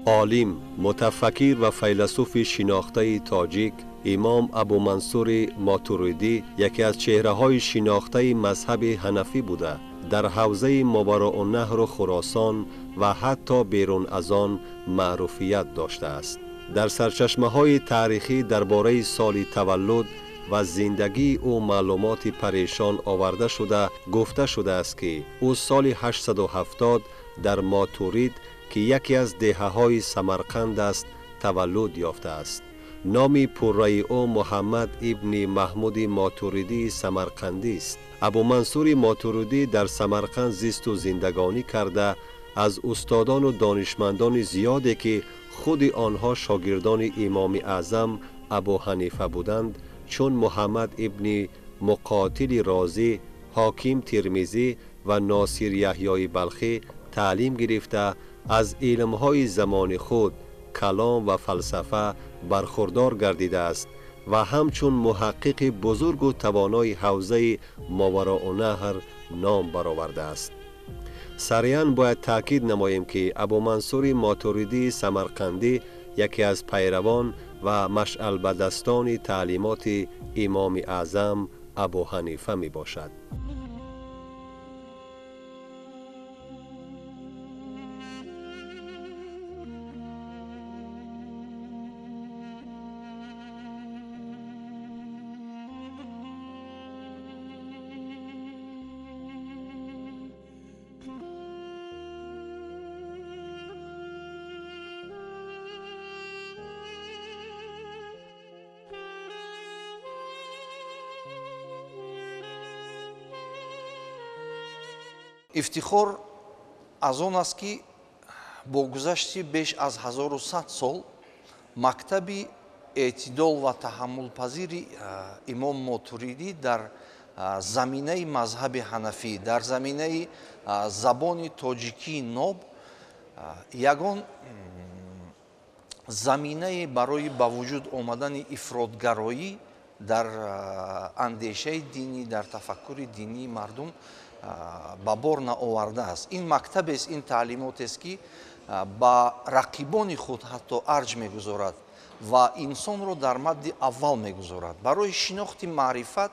Олим, мутафаккир ва файласуфи шинохтаи тоҷик Имом Абумансури Мотуридӣ яке аз чеҳраҳои шинохтаи мазҳаби ҳанафӣ буда, дар ҳавзаи Мовароуннаҳру Хуросон ва ҳатто берун аз он маъруфият доштааст. Дар сарчашмаҳои таърихӣ дар бораи соли таваллуд ва зиндагии ӯ маълумоти парешон оварда шуда, гуфта шудааст, ки ӯ соли 870 дар Мотурид, ки яке аз деҳаҳои Самарқанд аст, таваллуд ёфтааст. Номи пурраи ӯ Муҳаммад ибни Маҳмуди Мотуридии Самарқандист. Абумансури Мотуридӣ дар Самарқанд зисту зиндагонӣ карда, аз устодону донишмандони зиёде, ки худи онҳо шогирдони Имоми Аъзам Абу Ҳанифа буданд, чун Муҳаммад ибни Муқотили Розӣ, Ҳоким Термизӣ ва Носир Яҳёи Балхӣ таълим гирифта, аз илмҳои замони худ, калом ва фалсафа бархурдор гардидааст ва ҳамчун муҳаққиқи бузургу тавонои ҳавзаи Мовароуннаҳр ном баровардааст. Сариан бояд таъкид намоем, ки Абумансури Мотуридии Самарқандӣ яке аз пайравон ва машъалбадастони таълимоти Имоми Аъзам Абу Ҳанифа мебошад. Ифтихор аз он аст, ки бо гузашти беш аз 1100 сол мактаби эътидол ва таҳаммулпазири Имом Мотуридӣ дар заминаи мазҳаби ҳанафӣ, дар заминаи забони тоҷикии ноб ягон заминае барои ба вуҷуд омадани ифротгароӣ дар андешаи динӣ, дар тафаккури динии мардум ба бор наовардааст. Ин мактабест, ин таълимотест, ки ба рақибони худ ҳатто арҷ мегузорад ва инсонро дар мадди аввал мегузорад. Барои шинохти маърифат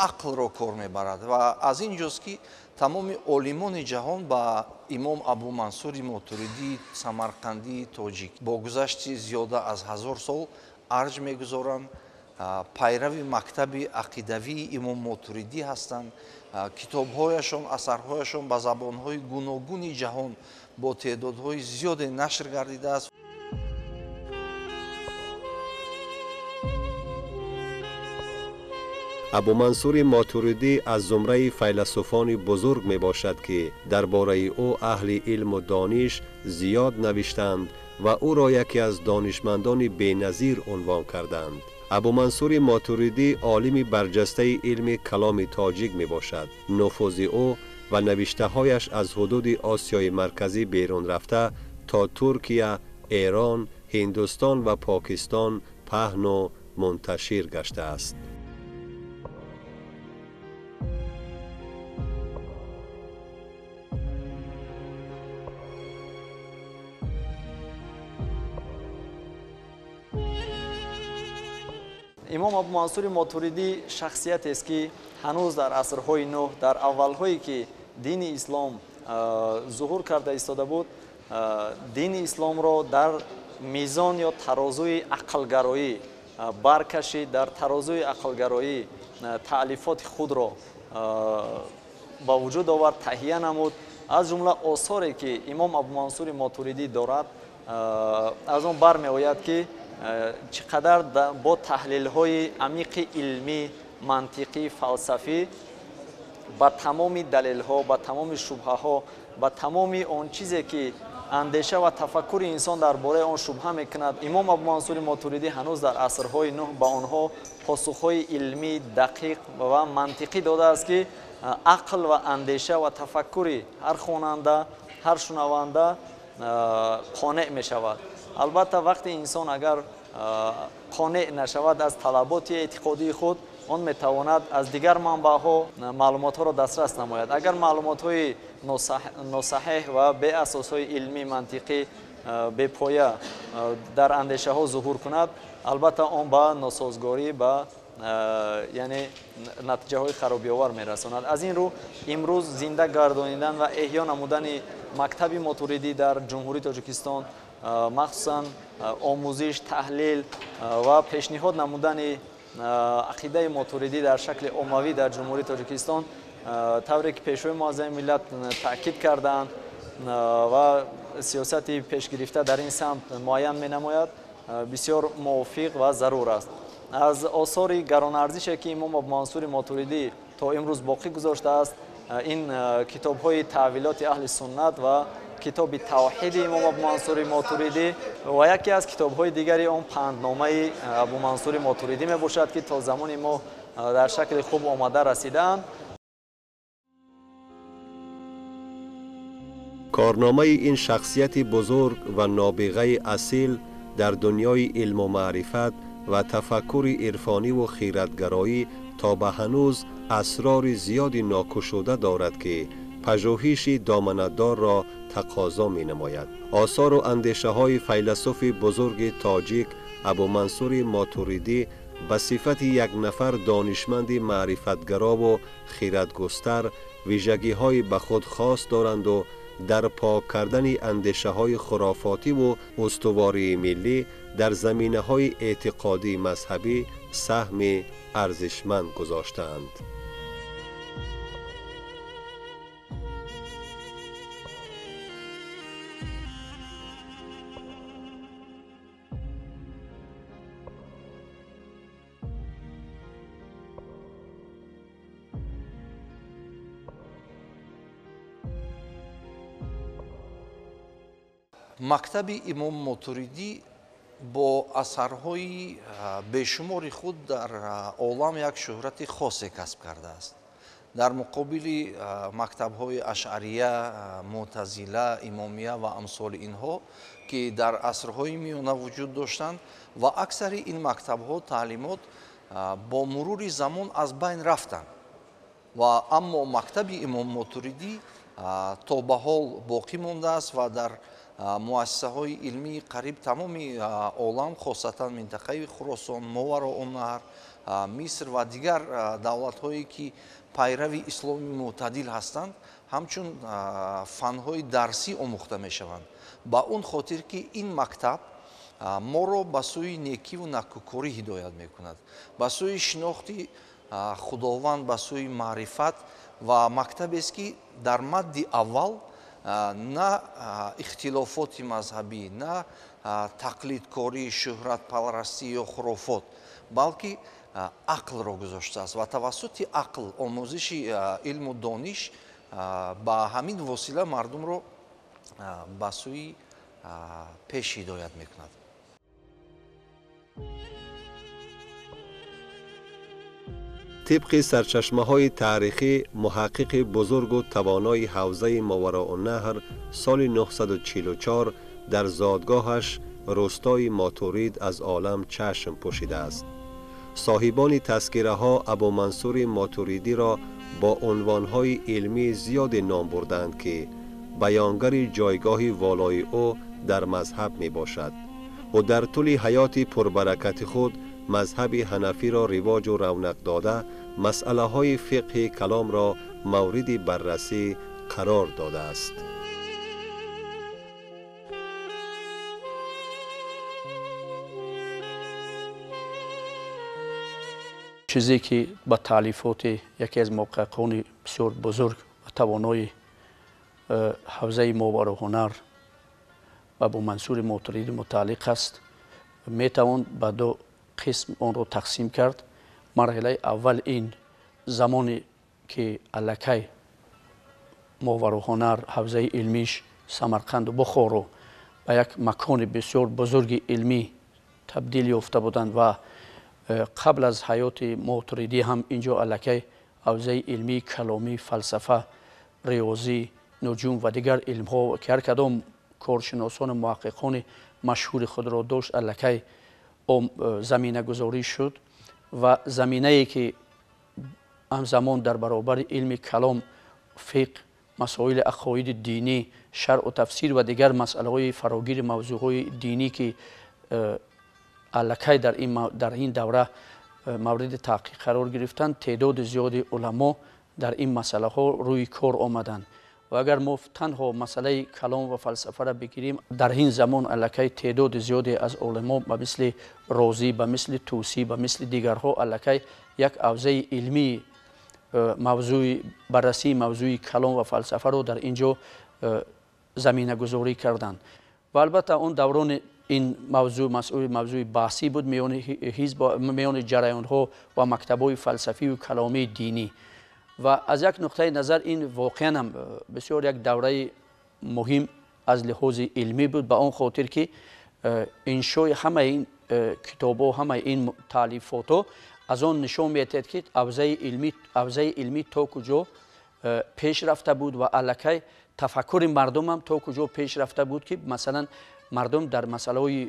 ақлро кор мебарад ва аз ин ҷост, ки тамоми олимони ҷаҳон ба Имом Абумансури Мотуридии Самарқандии тоҷик бо гузашти зиёда аз 1000 сол арҷ мегузоранд, пайрави мактаби ақидавии Имом Мотуридӣ ҳастанд. Китобҳояшон, асарҳояшон ба забонҳои гуногуни ҷаҳон бо теъдодҳои зиёде нашр гардидааст. Абумансури Мотуридӣ аз зумраи файласуфони бузург мебошад, ки дар бораи ӯ аҳли илму дониш зиёд навиштанд ва ӯро яке аз донишмандони беназир унвон карданд. Абумансури Мотуридӣ олими барҷастаи илми каломи тоҷик мебошад. Нуфузи ӯ ва навиштаҳояш аз ҳудуди Осиёи Марказӣ берун рафта то Туркия, Эрон, Ҳиндустон ва Покистон паҳну мунташир гаштааст. Имом Абумансури Мотуридӣ шахсиятест, ки ҳанӯз дар асрҳои нӯҳ, дар аввалҳое ки дини ислом зуҳур карда истода буд, дини исломро дар мизон ё тарозуи ақлгароӣ баркашид, дар тарозуи ақлгароӣ таълифоти худро ба вуҷуд овард, таҳия намуд. Аз ҷумла осоре ки Имом Абумансури Мотуридӣ дорад, аз он бармеояд, ки чӣ қадар бо таҳлилҳои амиқи илмӣ, мантиқӣ, фалсафӣ ба тамоми далелҳо, ба тамоми шубҳаҳо, ба тамоми он чизе ки андеша ва тафаккури инсон дар бораи он шубҳа мекунад, Имом Абумансури Мотуридӣ ҳанӯз дар асрҳои нӯҳ ба онҳо посухҳои илмӣ, дақиқ ва мантиқӣ додааст, ки ақл ва андеша ва тафаккури ҳар хонанда, ҳар шунаванда қонеъ мешавад. Албатта, вақте инсон агар қонеъ нашавад аз талаботи эътиқодии худ, он метавонад аз дигар манбаъҳо маълумотҳоро дастрас намояд. Агар маълумотҳои носаҳеҳ ва беасосҳои илмӣ, мантиқӣ бепоя дар андешаҳо зуҳур кунад, албатта он ба носозгорӣ, ба яъне натиҷаҳои харобиовар мерасонад. Аз ин рӯ имрӯз зинда гардонидан ва эҳё намудани мактаби Мотуридӣ дар Ҷумҳурии Тоҷикистон, махсусан омӯзиш, таҳлил ва пешниҳод намудани ақидаи Мотуридӣ дар шакли оммавӣ дар Ҷумҳурии Тоҷикистон, тавре ки Пешвои Муаззами миллат таъкид кардаанд ва сиёсати пешгирифта дар ин самт муайян менамояд, бисёр мувофиқ ва зарур аст. Аз осори гаронарзише ки имом Абумансури Мотуридӣ то имрӯз боқӣ гузоштааст, ин китобҳои таъвилоти аҳли суннат ва китоби тавҳиди имом Абумансури Мотуридӣ ва яке аз китобҳои дигари он пандномаи Абумансури Мотуридӣ мебошад, ки то замони мо дар шакли хуб омада расидаанд. Корномаи ин шахсияти бузург ва нобиғаи асил дар дунёи илму маърифат ва тафаккури ирфониву хиратгароӣ то ба ҳанӯз асрори зиёди нокушуда дорад, ки пажӯҳиши доманадорро тақозо менамояд. Осору андешаҳои файласуфи бузурги тоҷик Абумансури Мотуридӣ ба сифати як нафар донишманди маърифатгарову хиратгустар вижагиҳои ба худ хос доранду дар пок кардани андешаҳои хурофотиву устувории миллӣ дар заминаҳои эътиқодии мазҳабӣ саҳми арзишманд гузоштаанд. Мактаби имом Мотуридӣ бо асарҳои бешумори худ дар олам як шӯҳрати хосе касб кардааст. Дар муқобили мактабҳои ашъария, мӯътазила, имомия ва амсоли инҳо, ки дар асрҳои миёна вуҷуд доштанд ва аксари ин мактабҳо таълимот бо мурури замон аз байн рафтанд. Ва аммо мактаби имом Мотуридӣ то ба ҳол боқӣ мондааст ва дар муассисаҳои илмии қариб тамоми олам, хосатан минтақаи Хуросон, Мовароуннаҳр, Миср ва дигар давлатҳое ки пайрави исломи мӯътадил ҳастанд, ҳамчун фанҳои дарсӣ омӯхта мешаванд. Ба он хотир ки ин мактаб моро ба сӯи некиву накӯкорӣ ҳидоят мекунад, ба сӯи шинохти Худованд, ба сӯи маърифат, ва мактабест ки дар мадди аввал на ихтилофоти мазҳабӣ, на тақлидкорӣ, шӯҳратпарастӣ ё хурофот, балки ақлро гузоштааст ва тавассути ақл омӯзиши илму дониш ба ҳамин восила мардумро ба сӯи пеш ҳидоят мекунад. Тибқи сарчашмаҳои таърихӣ, муҳаққиқи бузургу тавонои ҳавзаи Мовароуннаҳр соли 944 дар зодгоҳаш рӯстои Мотурид аз олам чашм пӯшидааст. Соҳибони тазкираҳо Абумансури Мотуридиро бо унвонҳои илмии зиёде ном бурдаанд, ки баёнгари ҷойгоҳи волои ӯ дар мазҳаб мебошад. Ӯ дар тӯли ҳаёти пурбаракати худ мазҳаби ҳанафиро ривоҷу равнақ дода, масъалаҳои фиқҳи каломро мавриди баррасӣ қарор додааст. Чизе ки ба таълифоти яке аз муҳаққиқони бисёр бузург ва тавонои ҳавзаи Мовароуннаҳр Абумансури Мотуридӣ мутааллиқ аст, метавон ба ду қисм онро тақсим кард. Марҳилаи аввал ин замоне ки аллакай Мовароуннаҳр ҳавзаи илмиш Самарқанду Бухоро ба як макони бисёр бузурги илмӣ табдил ёфта буданд ва қабл аз ҳаёти Мотуридӣ ҳам инҷо аллакай ҳавзаи илмии каломӣ, фалсафа, риёзӣ, нуҷум ва дигар илмҳо ки ҳар кадом коршиносону муҳаққиқони машҳури худро дошт, аллакай заминагузорӣ шуд ва заминае ки ҳамзамон дар баробари илми калом, фиқҳ масоили ақоиди динӣ, шаръу тафсир ва дигар масъалаҳои фарогири мавзӯъҳои динӣ, ки аллакай дар ин давра мавриди таҳқиқ қарор гирифтанд, теъдоди зиёди уламо дар ин масъалаҳо рӯи кор омаданд. Ва агар мо танҳо масъалаи калом ва фалсафаро бигирем, дар ин замон аллакай теъдоди зиёде аз уламо ба мисли Розӣ, ба мисли Тӯсӣ, ба мисли дигарҳо аллакай як ҳавзаи илмии мавзӯи баррасии мавзӯи калом ва фалсафаро дар ин ҷо заминагузорӣ карданд. Ва албатта он даврони ин мавзӯъ мавзӯи баҳсӣ буд миёни ҳизб, миёни ҷараёнҳо ва мактабҳои фалсафию каломии динӣ. Ва аз як нуқтаи назар ин воқеан ҳам бисёр як давраи муҳим аз лиҳози илмӣ буд, ба он хотир ки иншои ҳамаи ин китобҳо, ҳамаи ин таълифотҳо аз он нишон медиҳад, ки ҳавзаи илмӣ то куҷо пеш рафта буд ва аллакай тафаккури мардум ҳам то куҷо пеш рафта буд, ки масалан мардум дар масъалаҳои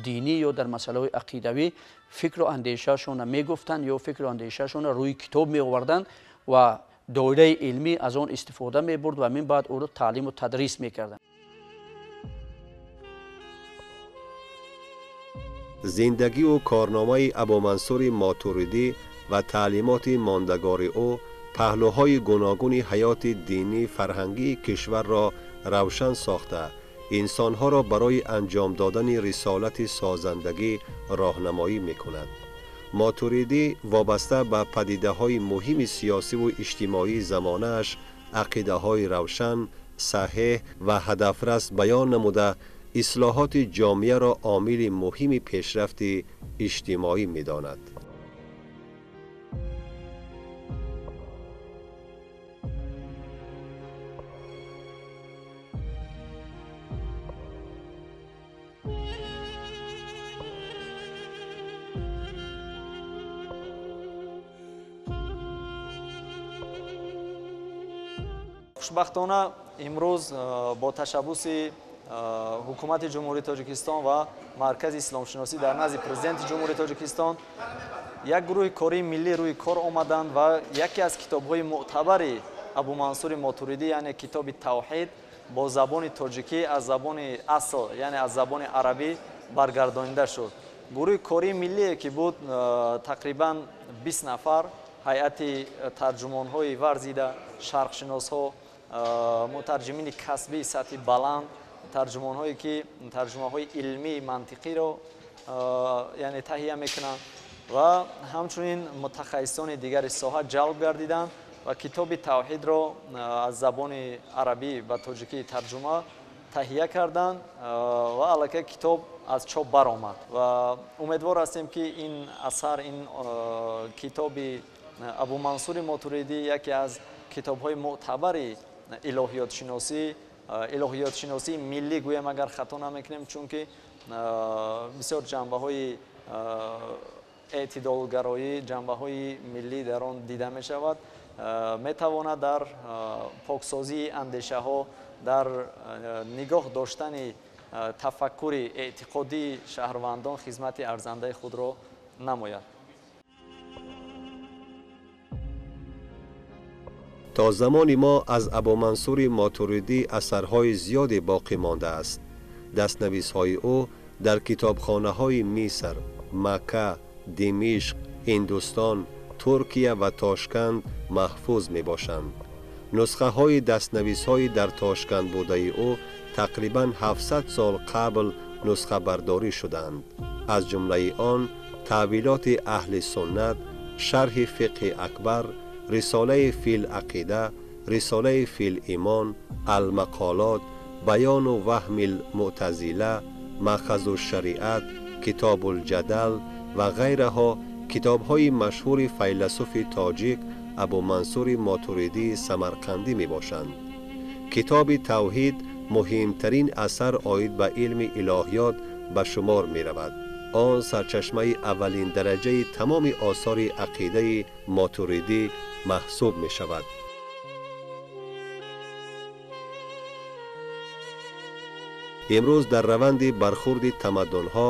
динӣ ё дар масъалаҳои ақидавӣ фикру андешаашонро мегуфтанд ё фикру андешаашонро рӯи китоб меоварданд ва доираи илмӣ аз он истифода мебурд ва мин баъд ӯро таълиму тадрис мекарданд. Зиндагиву корномаи Абумансури Мотуридӣ ва таълимоти мондагори ӯ паҳлӯҳои гуногуни ҳаёти динӣ фарҳангии кишварро равшан сохта, инсонҳоро барои анҷом додани рисолати созандагӣ роҳнамоӣ мекунад. Мотуридӣ вобаста ба падидаҳои муҳими сиёсиву иҷтимоии замонааш ақидаҳои равшан, саҳеҳ ва ҳадафрас баён намуда, ислоҳоти ҷомеаро омили муҳими пешрафти иҷтимоӣ медонад. Хушбахтона имрӯз бо ташаббуси ҳукумати Ҷумҳурии Тоҷикистон ва Маркази исломшиносӣ дар назди Президенти Ҷумҳурии Тоҷикистон як гурӯҳи кории миллӣ рӯи кор омаданд ва яке аз китобҳои мӯътабари Абумансури Мотуридӣ, яъне китоби Тавҳид, бо забони тоҷикӣ аз забони асл, яъне аз забони арабӣ баргардонида шуд. Гурӯҳи кории миллие ки буд тақрибан 20 нафар, ҳайати тарҷумонҳои варзида, шарқшиносҳо, мутарҷимини касбии сатҳи баланд, тарҷумонҳое ки тарҷумаҳои илмии мантиқиро яъне таҳия мекунанд ва ҳамчунин мутахассисони дигари соҳа ҷалб гардиданд ва китоби Тавҳидро аз забони арабӣ ба тоҷикӣ тарҷума таҳия карданд ва аллакай китоб аз чоп баромад. Ва умедвор ҳастем, ки ин асар, ин китоби Абумансури Мотуридӣ яке аз китобҳои мӯътабари илоҳиётшиносии миллӣ гӯям агар хато намекунем, чунки бисёр ҷанбаҳои эътидолгароӣ, ҷанбаҳои миллӣ дар он дида мешавад. Метавонад дар поксозии андешаҳо, дар нигоҳ доштани тафаккури эътиқодии шаҳрвандон хизмати арзандаи худро намояд. То замони мо аз Абумансури Мотуридӣ асарҳои зиёде боқӣ мондааст. Дастнависҳои ӯ дар китобхонаҳои Миср, Макка, Димишқ, Ҳиндустон, Туркия ва Тошканд маҳфуз мебошанд. Нусхаҳои дастнависҳои дар Тошканд будаи ӯ тақрибан 700 сол қабл нусхабардорӣ шуданд. Аз ҷумлаи он таъвилоти аҳли суннат, шарҳи фиқҳи акбар, рисолаи фил ақида, рисолаи фил имон, алмақолот, баёну ваҳми мӯътазила, махазу шариат, китобулҷадал ва ғайраҳо китобҳои машҳури файласуфи тоҷик Абумансури Мотуридии Самарқандӣ мебошанд. Китоби Тавҳид муҳимтарин асар оид ба илми илоҳиёт ба шумор меравад. Он сарчашмаи аввалин дараҷаи тамоми осори ақидаи Мотуридӣ маҳсуб мешавад. Имрӯз дар раванди бархурди тамаддунҳо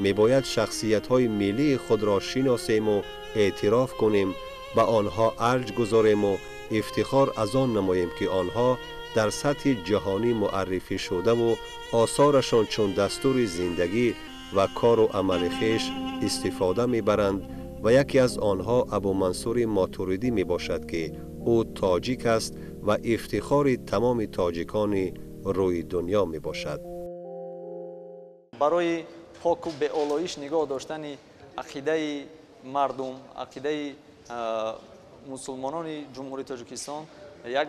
мебояд шахсиятҳои миллии худро шиносему эътироф кунем, ба онҳо арҷ гузорему ифтихор аз он намоем, ки онҳо дар сатҳи ҷаҳонӣ муаррифӣ шудаву осорашон чун дастури зиндагӣ ва кору амали хеш истифода мебаранд ва яке аз онҳо Абумансури Мотуридӣ мебошад, ки ӯ тоҷик аст ва ифтихори тамоми тоҷикони рӯи дунё мебошад. Барои поку беолоиш нигоҳ доштани ақидаи мардум, ақидаи мусулмонони Ҷумҳурии Тоҷикистон як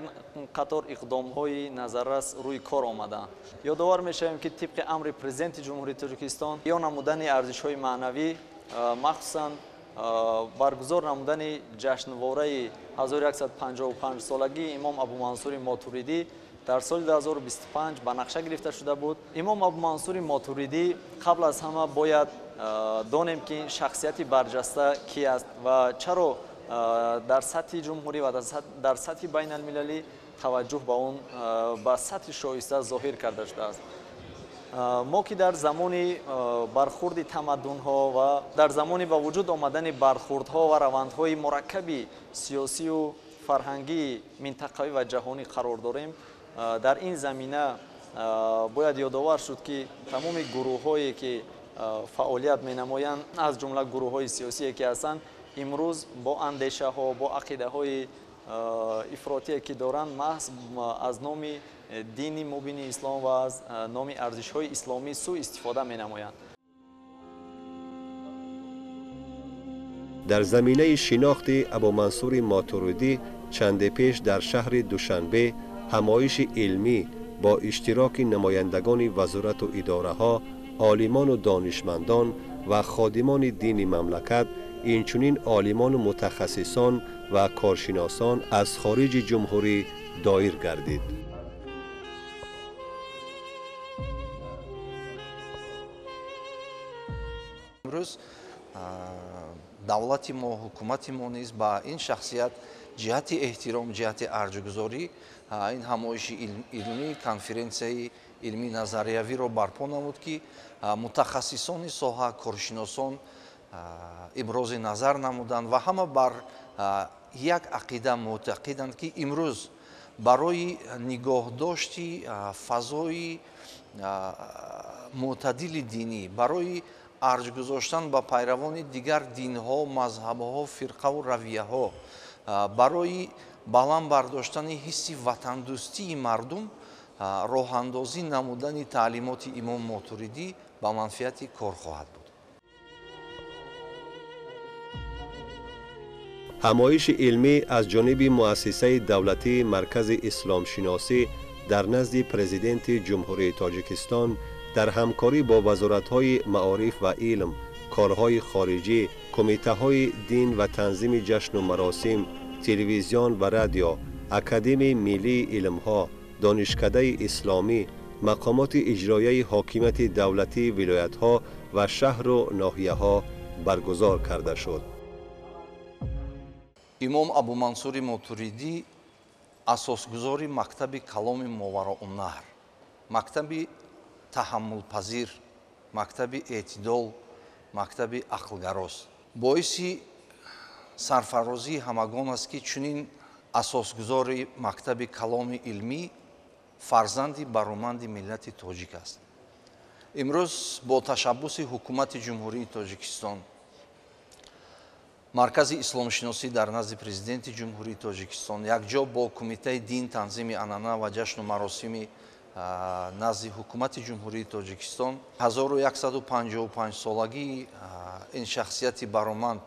қатор иқдомҳои назаррас рӯи кор омадаанд. Ёдовар мешавем, ки тибқи амри президенти Ҷумҳурии Тоҷикистон ё намудани арзишҳои маънавӣ, махсусан баргузор намудани ҷашнвораи 1155 солагии имом Абумансури Мотуридӣ дар соли 2025 ба нақша гирифта шуда буд. Имом Абумансури Мотуридӣ қабл аз ҳама бояд донем, ки шахсияти барҷаста ки аст ва чаро дар сатҳи ҷумҳурӣ ва дар сатҳи байналмилалӣ таваҷҷӯҳ ба он ба сатҳи шоиста зоҳир карда шудааст. Мо ки дар замони бархурди тамаддунҳо ва дар замони ба вуҷуд омадани бархурдҳо ва равандҳои мураккаби сиёсию фарҳангии минтақавӣ ва ҷаҳонӣ қарор дорем, дар ин замина бояд ёдовар шуд, ки тамоми гурӯҳҳое ки фаъолият менамоянд, аз ҷумла гурӯҳҳои сиёсие ки ҳастанд, имрӯз бо андешаҳо, бо ақидаҳои ифротие ки доранд, маҳз аз номи дини мубини ислом ва аз номи арзишҳои исломӣ сӯ истифода менамоянд. Дар заминаи шинохти Абумансури Мотуридӣ чанде пеш дар шаҳри Душанбе ҳамоиши илмӣ бо иштироки намояндагони вазорату идораҳо, олимону донишмандон ва ходимони дини мамлакат, инчунин олимону мутахассисон ва коршиносон аз хориҷи ҷумҳурӣ доир гардид. Имрӯз давлати мо, ҳукумати мо низ ба ин шахсият ҷиҳати эҳтиром, ҷиҳати арҷгузорӣ ин ҳамоиши илмӣ, конференсияи илмӣ назариявиро барпо намуд, ки мутахассисони соҳа, коршиносон ибрози назар намуданд ва ҳама бар як ақида мӯътақиданд, ки имрӯз барои нигоҳдошти фазои мӯътадили динӣ, барои арҷ гузоштан ба пайравони дигар динҳо, мазҳабҳо, фирқаву равияҳо, барои баланд бардоштани ҳисси ватандӯстии мардум роҳандозӣ намудани таълимоти имом Мотуридӣ ба манфиати кор хоҳад буд. Ҳамоиши илмӣ аз ҷониби муассисаи давлатии Маркази исломшиносӣ дар назди Президенти Ҷумҳурии Тоҷикистон дар ҳамкорӣ бо вазоратҳои маориф ва илм, корҳои хориҷӣ, кумитаҳои дин ва танзими ҷашну маросим, телевизион ва радио, Академияи миллии илмҳо, Донишкадаи исломӣ, мақомоти иҷроияи ҳокимияти давлатии вилоятҳо ва шаҳру ноҳияҳо баргузор карда шуд. Имом Абумансури Мотуридӣ асосгузори мактаби каломи Мовароуннаҳр, мактаби таҳаммулпазир, мактаби эътидол, мактаби ақлгарост. Боиси сарфарозии ҳамагон аст, ки чунин асосгузори мактаби каломи илмӣ фарзанди бароманди миллати тоҷик аст. Имрӯз бо ташаббуси ҳукумати Ҷумҳурии Тоҷикистон, Маркази исломшиносӣ дар назди Президенти Ҷумҳурии Тоҷикистон якҷо бо Кумитаи дин, танзими анъана ва ҷашну маросими назди ҳукумати Ҷумҳурии Тоҷикистон 1155 солагии ин шахсияти бароманд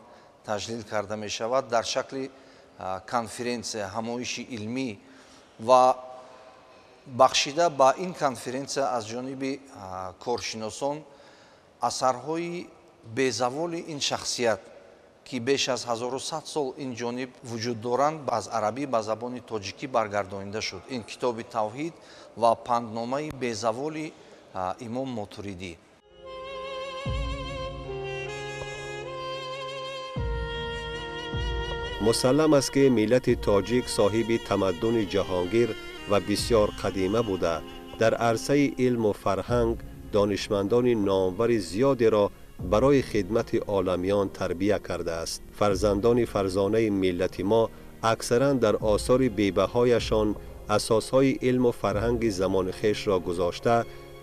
таҷлил карда мешавад дар шакли конференсия, ҳамоиши илмӣ, ва бахшида ба ин конференсия аз ҷониби коршиносон асарҳои безаволи ин шахсият, ки беш аз 1100 сол ин ҷониб вуҷуд доранд, аз арабӣ ба забони тоҷикӣ баргардонида шуд. Ин китоби тавҳид ва пандномаи безаволи имом Мотуридӣ. Мусаллам аст, ки миллати тоҷик соҳиби тамаддуни ҷаҳонгир ва бисёр қадима буда, дар арсаи илму фарҳанг донишмандони номвари зиёдеро барои хидмати оламиён тарбия кардааст. Фарзандони фарзонаи миллати мо Аксаран дар осори бебаҳояшон асосҳои илму фарҳанги замони хешро гузошта,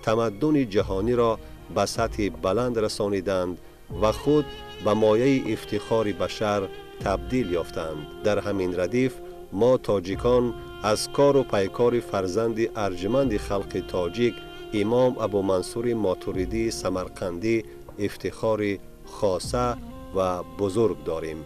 тамаддуни ҷаҳониро ба сатҳи баланд расониданд ва худ ба мояи ифтихори башар табдил ёфтанд. Дар ҳамин радиф мо тоҷикон аз кору пайкори фарзанди арҷманди халқи тоҷик имом Абумансури Мотуридии Самарқандӣ ифтихори хоса ва бузург дорем.